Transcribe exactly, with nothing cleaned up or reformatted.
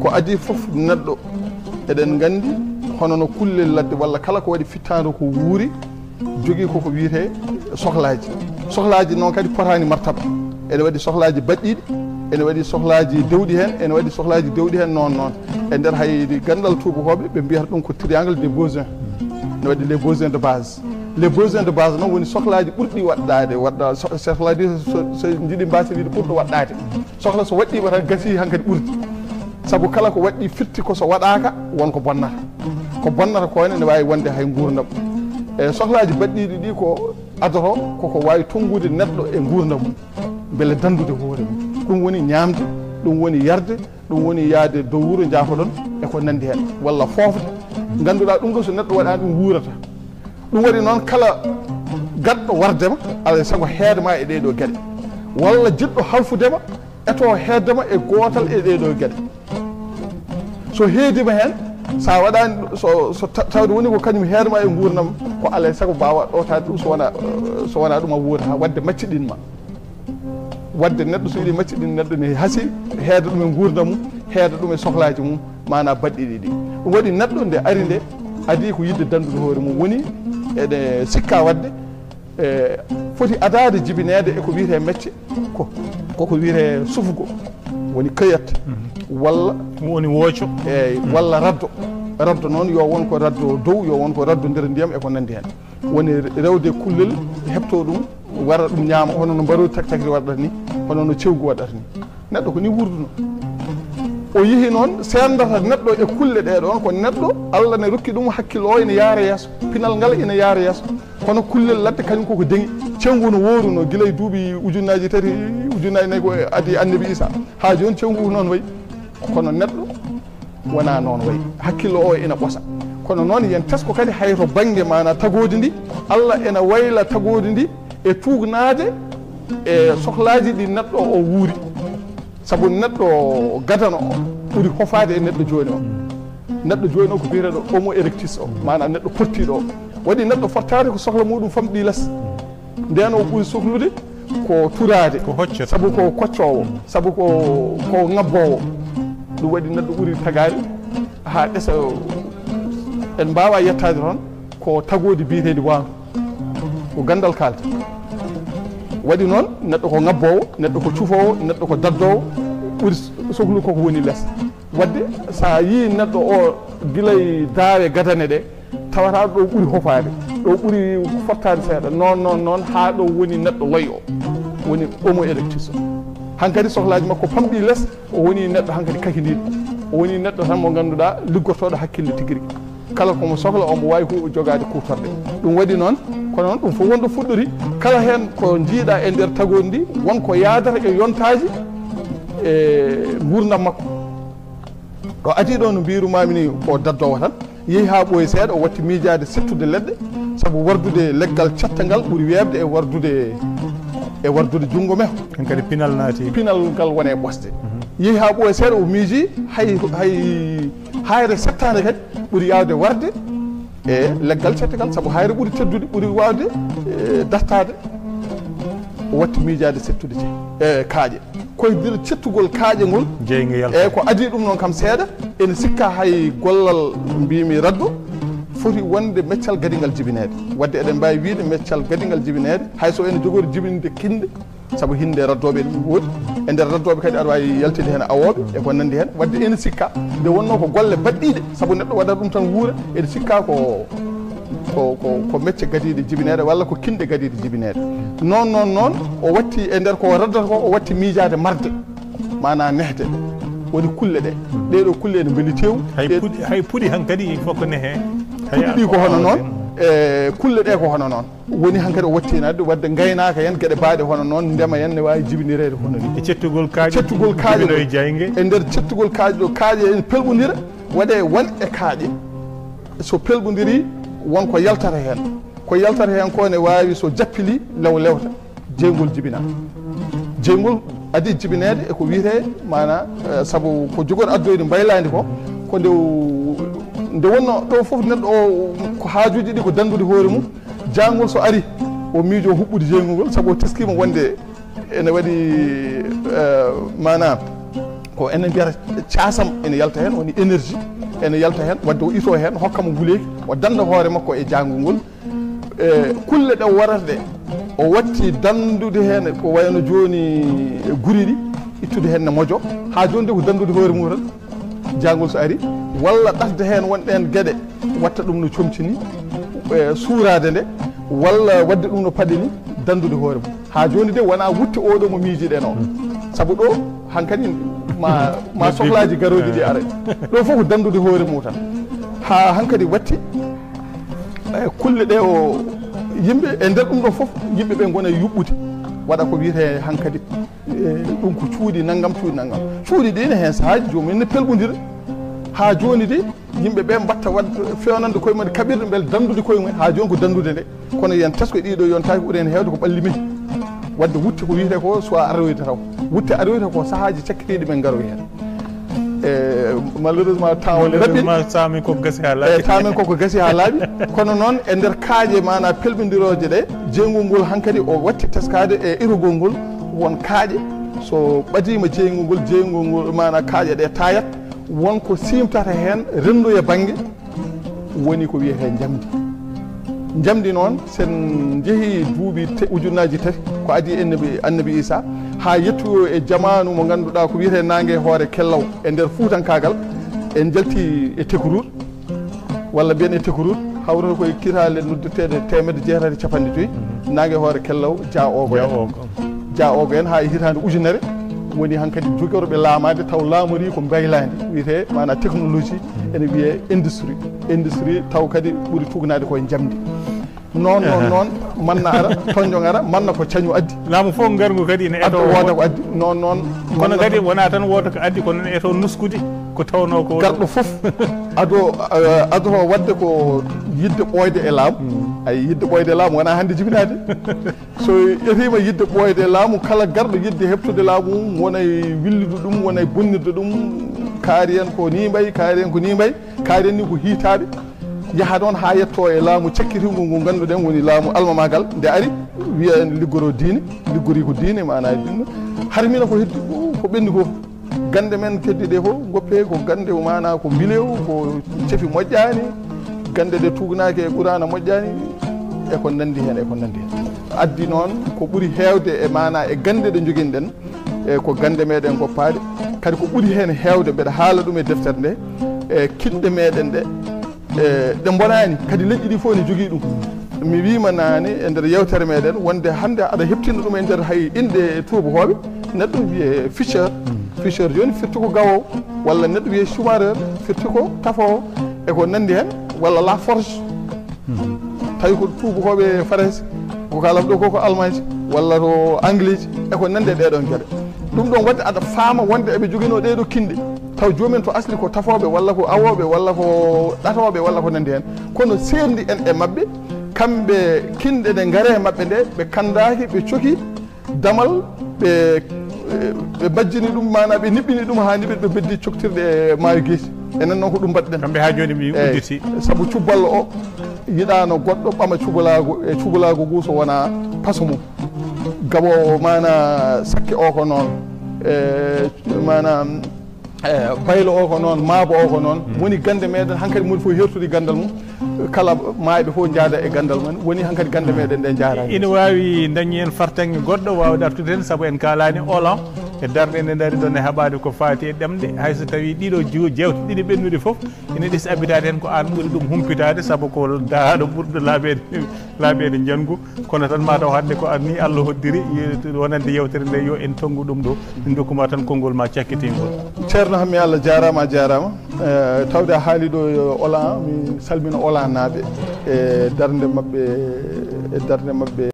Ko adii fof neɗɗo, eɗen nganndi, hono no kullel ladde walla kala ko waɗi fittaandu ko wuuri, jogii ko ko wiyetee sohlaaji. Sohlaaji noon kadi potaani martaba. Ene waɗi sohlaaji baɗɗiiɗi, ene waɗi sohlaaji dewɗi heen, ene waɗi sohlaaji dewɗi heen noon noon. E nder hay ganndal tuubakooɓe, ɓe mbiyata ɗum ko triangle des besoins. Ene waɗi les besoins de base. Les besoins de base noon woni sohlaaji ɓurɗi waɗɗaade, waɗɗa so-, sohlaaji so, so njiɗi mbaasi wiide ɓurɗo waɗɗaade. Sohla so waɗɗiima tan gasii hankadi ɓurdi. Sabu kala ko waɗɗii firti ko so waɗaaka, won ko bonnata. Ko bonnata ko ne, ne waawi wonde hay nguurndam. E sohlaaji baɗɗiiɗi ɗi ko adoto, koko waawi tonngude neɗɗo e nguurndam mum, mbele danndude hoore mum. Ɗum woni ñaamde, ɗum woni yarde, ɗum woni yahde dow wuro njaafoɗon e ko nanndi heen, walla foofde. Ngannduɗaa ɗum ɗo so neɗɗo waɗaani ɗum wuurata. Ɗum waɗi noon kala gaɗɗo warde ma, alaa e sago heede ma e ɗee ɗoo geɗe. Walla jiɗɗo halfude ma, eto heedde ma e gootal e ɗee ɗoo geɗe. So heedii ma heen, so a waɗaani, so, so ta-, tawde woni ko kañum heede ma e nguurndam, ko alaa e sago mbaawa ɗootaade ɗum so wonaa, so wonaa ɗum a wuura haa waɗde macciɗin ma. Waɗde neɗɗo so yiɗi macciɗin neɗɗo ne hasi heeda ɗum e nguurndam mum, heeda ɗum e sohlaaji mum, maanaa baɗɗiiɗi ɗi. Ɗum waɗi neɗɗo nde ari nde adii ko yiɗde danndude hoore mum. Woni eɗe sikka waɗde, e, foti adaade jibineede e ko wiyetee mecce, ko, koko wiyetee sufugo, woni cueillette, walla woni wooco. Eeyi, walla raddo. Raddo noon yo won ko raddo dow, yo won ko raddo nder ndiyam e ko nanndi heen. Woni rewde kullel, heɓtoo ɗum, wara ɗum ñaama, hono no mbaroodi taktakiri waɗata ni, hono no cewgu waɗata ni. Neɗɗo ko ni wuurduno. O yehi noon, seendata neɗɗo e kulle ɗee ɗoon, ko neɗɗo Allah ne rokki ɗum hakkille o ene yaara yeeso, pinal ngal ene yaara yeeso. Kono kullel ladde kañum koko deŋi. Cewngu no wooruno gila e duuɓi ujunnaaji tati, ujunnaaji nayi ko adii Annabi Iisaa. Haa jooni cewngu ko noon wayi. Kono neɗɗo wonaa noon wayi. Hakkillo o ina ɓosa. Kono noon yen tesko kadi hay to bannge maanaa tagoodi ndi, Allah ena wayla tagoodi ndi e tuugnaade e sohlaaji ɗi neɗɗo o wuuri. Sabu neɗɗo gadano o ɓuri hofaade e neɗɗo jooni o. Neɗɗo jooni o ko biyeteeɗo homo erectus o, maanaa neɗɗo pottiiɗo o. Waɗi neɗɗo fottaade ko sohla muuɗum famɗi les. Ndeen o ɓuri sohlude ko turaade. Ko hoccata. Sabu ko koccoowo, sabu ko, ko ŋabboowo. Ɗum waɗi neɗɗo ɓuri tagaade haa ɗesa, en mbaawaa yettaade toon, ko tagoodi biyeteedi waandu. Ko ganndal kaaldi. Waɗi noon, neɗɗo ko ŋabboowo, neɗɗo ko cufoowo, neɗɗo ko daddoowo, ɓuri sohlude koko woni les. Waɗde, so a yii neɗɗo o gila e daawe gadane ɗe, tawata ɗo ɓuri hofaade, ɗo ɓuri fottaade seeɗa, noon, noon, noon, haa ɗo woni neɗɗo loy o, woni homo erectus o. Hankadi sohlaaji makko pamɗi les, o woni neɗɗo hankadi kakindiiɗo. O woni neɗɗo tan mo ngannduɗaa liggotooɗo hakkille tigi rigi. Kala ko mo sohla, omo waawi hu-, jogaade kuutorɗe. Ɗum waɗi noon, kono noon ɗum fof wonɗo fuɗɗori, kala heen ko njiiɗaa e nder tagoodi ndi, won ko yaadata e yontaaji e nguurndam makko. Ɗo adii ɗo no mbiirumaami ni ko daddoowo tan, yehi haa ɓooyi seeɗa, o watti miijaade settude leɗɗe, sabu wardude leggal cettangal ɓuri weeɓde e wardude, e wardude junngo meho. Ɗum kadi pinal naati. Pinal ngal woni e ɓosde. Yehi haa ɓooyi seeɗa, o miiji hay, hay hayre settaande kadi ɓuri yaawde warde e leggal cettangal, sabu hayre ɓuri teddude, ɓuri waawde, e, dartaade. O watti miijaade settude ce-, e, kaaƴe. Koye nder cettugol kaaƴe ngol, jeyge yalta. Eeyi, ko adii ɗum noon kam seeɗa, ene sikka hay gollal mbiymi raddo foti wonde meccal gadingal jibineede. Waɗde eɗen mbaawi wiyde meccal gadingal jibineede, hay so ene jogori jibinde kinnɗe, sabu hinde raddooɓe ene woodi. E nder raddooɓe kadi aɗa waawi yaltinde heen awooɓe e ko nanndi heen. Waɗde ene sikka nde wonnoo ko golle baɗɗiiɗe, sabu neɗɗo waɗat ɗum tan wuura, ene sikka ko, ko, ko, ko mecce gadiiɗe jibineede walla ko kinɗe gadiiɗe jibineede. Noon, noon, noon, o watti e nder ko o raddata ko, o watti miijaade marde, maanaa nehde. Woni kulle ɗe. Ɗee ɗoo kulle ene mbeli tew. Hay Ɗe puɗi, hay puɗi hankadi, il faut ko nehee. Hay puɗi ɗi ko hono noon, e kulle ɗe ko hono noon. Woni hankadi o watti heen adde waɗde ngaynaaka en, geɗe baaɗe hono noon, ndema en ne waawi jibinireede hono ni. E cettugol kaaƴe, cettugol kaaƴe jibinoye ɗo, jayge. E nder cettugol kaaƴe ɗo, kaaƴe ene pelɓondira, waɗe won e kaaƴe. So pelɓondirii, won ko yaltata heen. Ko yaltata heen ko ne waawi so jappili lew lewta, jeyngol jibina. Jeyngol adii jibineede e ko wiyetee, maanaa, eh, sabu ko jogori addoyde mbaylaandi ko, ko nde, nde wonnoo ɗo fof neɗɗo o, ko haajuuji ɗi ko danndude hoore mum, jangol so ari, o miijo huɓɓude jeyngol ngol, sabu o teskiima wonde ene waɗi, eh, maanaa, Ko enen mbiyata caasam ene yalta heen, woni énergie ene yalta heen, wadde o itoo heen, hokka mo nguleeki, o dannda hoore makko e jaangol ngol. E kulle ɗe o waɗata ɗe, o watti danndude heen ko wayno jooni e guri ɗi, ittude heen ne mojo. Haa jooni de ko danndude hoore mum tan, jaangol so ari, walla ɗasde heen won ɗeen geɗe, watta ɗum no comci ni, e suuraade nde, walla waɗde ɗum no paɗe ni, danndude hoore mum. Haa jooni de wonaa wutte oo ɗoo mo miijiɗen oo. Sabu ɗoo hankadi ma, ma sohlaaji garooji ɗi ara. Ɗoo fof ko danndude hoore mum tan. Haa hankadi watti, e kulle ɗe o yimɓe, e nder ɗum ɗoo fof, yimɓe ɓe ngona e yuɓɓude. Waɗa ko wiyetee hankadi, e, ɗum ko cuuɗi nanngam, cuuɗi nanngam. Cuuɗi ɗi ne heen sahaaji joomum en ne pelɓondira. Haa jooni de, yimɓe ɓe mbaɗta waɗ-, feewnande koye mumen, kaɓirɗe mbele danndude koye mumen, haa jooni ko danndude nde. Kono yen tesko ɗiɗo yontaaki ɓuri heen heewde ko ɓalli men. Waɗde wutte ko wiyetee ko soit aroyta taw. Wutte aroyta ko sahaaji cakkitiiɗi men ngaroyi heen. E, malheureusement, temps o ne raɓɓiɗi. Malheureusement, temps men koko gasi haa laaɓi. E, temps men koko gasi haa laaɓi. Kono noon, e nder kaaƴe maanaa pelɓindirooje ɗe, jeeyngol ngol hankadi o watti teskaade e irogol ngol won kaaƴe. So ɓadiima jeeyngol ngol, jeeyngol ngol maanaa kaaƴe ɗe taayat, won ko siimtata heen, renndoya bannge, woni ko wiyetee njamndi. Njamndi noon, sen njehii duuɓi te-, ujunnaaji tati, ko adii annabi, annabi Iisaa, haa yettoyoo e jamaanu mo ngannduɗaa ko wiyetee naange hoore kellaw e nder fuutankaagal, en njaltii e Tekruur, walla mbiyen e Tekruur, hawrata koye kitaale noddeteeɗe teemedde jeetati e cappanɗe joy, naange hoore kellaw, Jaa Oogo en. Jaa Oogo. Jaa Oogo en haa e hitaande ujunere, woni hankadi jogorɓe laamaade taw laamorii ko mbaylaandi, wiyetee maanaa technologie, ene wiyee industrie. Industrie taw kadi ɓuri tuugnaade koye njamndi. Noon, noon, noon, manna ara, tonjoŋ ara, manna ko cañu addi. Laamu fof ngarngu kadi ene eto adda wooda ko addi. Noon, noon, kono manna kadi wonaa tan wooda ko addi, kono ene eto nuskude ko tawnoo ko garɗo fof ado, eh, ado waɗde ko yiɗde ɓooyde e laamu. Ay, yiɗde ɓooyde e laamu wonaa hannde jibinaade. So ƴetiima yiɗde ɓooyde e laamu, kala garɗo yiɗde heɓtude laamu mum, wona e willude ɗum, wona e bonnirde ɗum, kaari en ko nii mbayi, kaari en ko nii mbayi, kaari en ni ko hiitaaɓe. Yaha noon haa yettoo e laamu cakkitiingu ngu ngannduɗen woni laamu almamaagal. Nde ari, wiya en liggoro diine, liggori ko diine, maanaa diine. Hari mina ko heddi ko, ko ɓenni ko. Gannde men keddiiɗe fof, ngoppee ko gannde maanaa ko mbilew, ko cefi moƴƴaani, gannde ɗe tuugnaaki e Quraana moƴƴaani, e ko nanndi heen, e ko nanndi heen. Addi noon ko ɓuri heewde e maanaa e gannde ɗe njoginɗen, e ko gannde meeɗen ngoppaaɗe. Kadi ko ɓuri heen heewde, mbeɗa haala ɗum e deftere nde, e kiɗɗe meeɗen ɗe, e, ɗe mbonaani, kadi leƴƴi ɗi fof ne jogii ɗum. Mi wiima naane e nder yewtere meeɗen wonde hannde aɗa heɓtina ɗum e nder hay innde tuubakooɓe, neɗɗo wiyee Fischer. Fischer jooni firti ko gawoowo, walla neɗɗo wiyee Schumacher firti ko tafoowo, e ko nanndi heen, walla la forge. Tawi ko tuubakooɓe Faransi, ko kaalam ɗo ko, ko Almaañi, walla to Angleeji, e ko nanndi e ɗee ɗoon geɗe. Ɗum ɗoon waɗde aɗa faama wonde eɓe njoginoo ɗee ɗoo kinɗe. Taw joomum en to asli ko tafooɓe, walla ko awooɓe, walla ko ɗatooɓe, walla ko nanndi heen. Kono seerndi en e maɓɓe, kamɓe kinɗe ɗe ngare e maɓɓe nde, ɓe kanndaaki, ɓe coki damal, ɓe, ɓe majjini ɗum, maanaa ɓe niɓɓini ɗum haa niɓɓi, ɓe beddi coktirɗe e maayo geeci. Enen noon ko ɗum mbaɗɗen. Kamɓe haa jooni mi udditi. Sabu cubballo o yiɗaano goɗɗo ɓama cubalaagu, e cubalaagu ngu so wonaa paso mum. Gaboowo maanaa sakke o ko noon. E maanaa E, baylo o ko noon, maabo o ko noon. Woni gannde meeɗen, hankadi moni fof hertori ganndal mum. Kala maayɓe fof njaada e ganndal mum. Woni hankadi gannde meeɗen ɗe njaaraani. Ina waawi dañi en fartaŋŋe goɗɗo waawde artude heen, sabu en kaalaani olan e darnde nde ndari ɗon e haɓaade ko faati e ɗemɗe. Hay so tawii ɗiɗo ju-, jeewte ɗiɗi ɓennuɗe fof ina ɗis abitaade heen, ko aan ɓuri ɗum humpitaade, sabu ko daaɗo ɓurɗo laaɓeede, laaɓeede njanngu. Kono tan mataw hannde ko anni Allah hoddiri, ye-, wonande yewtere nde, yo en tonngu ɗum ɗo. Min ndokkuma tan konngol ma cakkitingol. Ceerno Hammi, Allah jaaraama, a jaaraama. Eh, tawde a haali ɗo yo olan, mi salmina olan naaɓe e darnde maɓɓe, e darnde maɓɓe.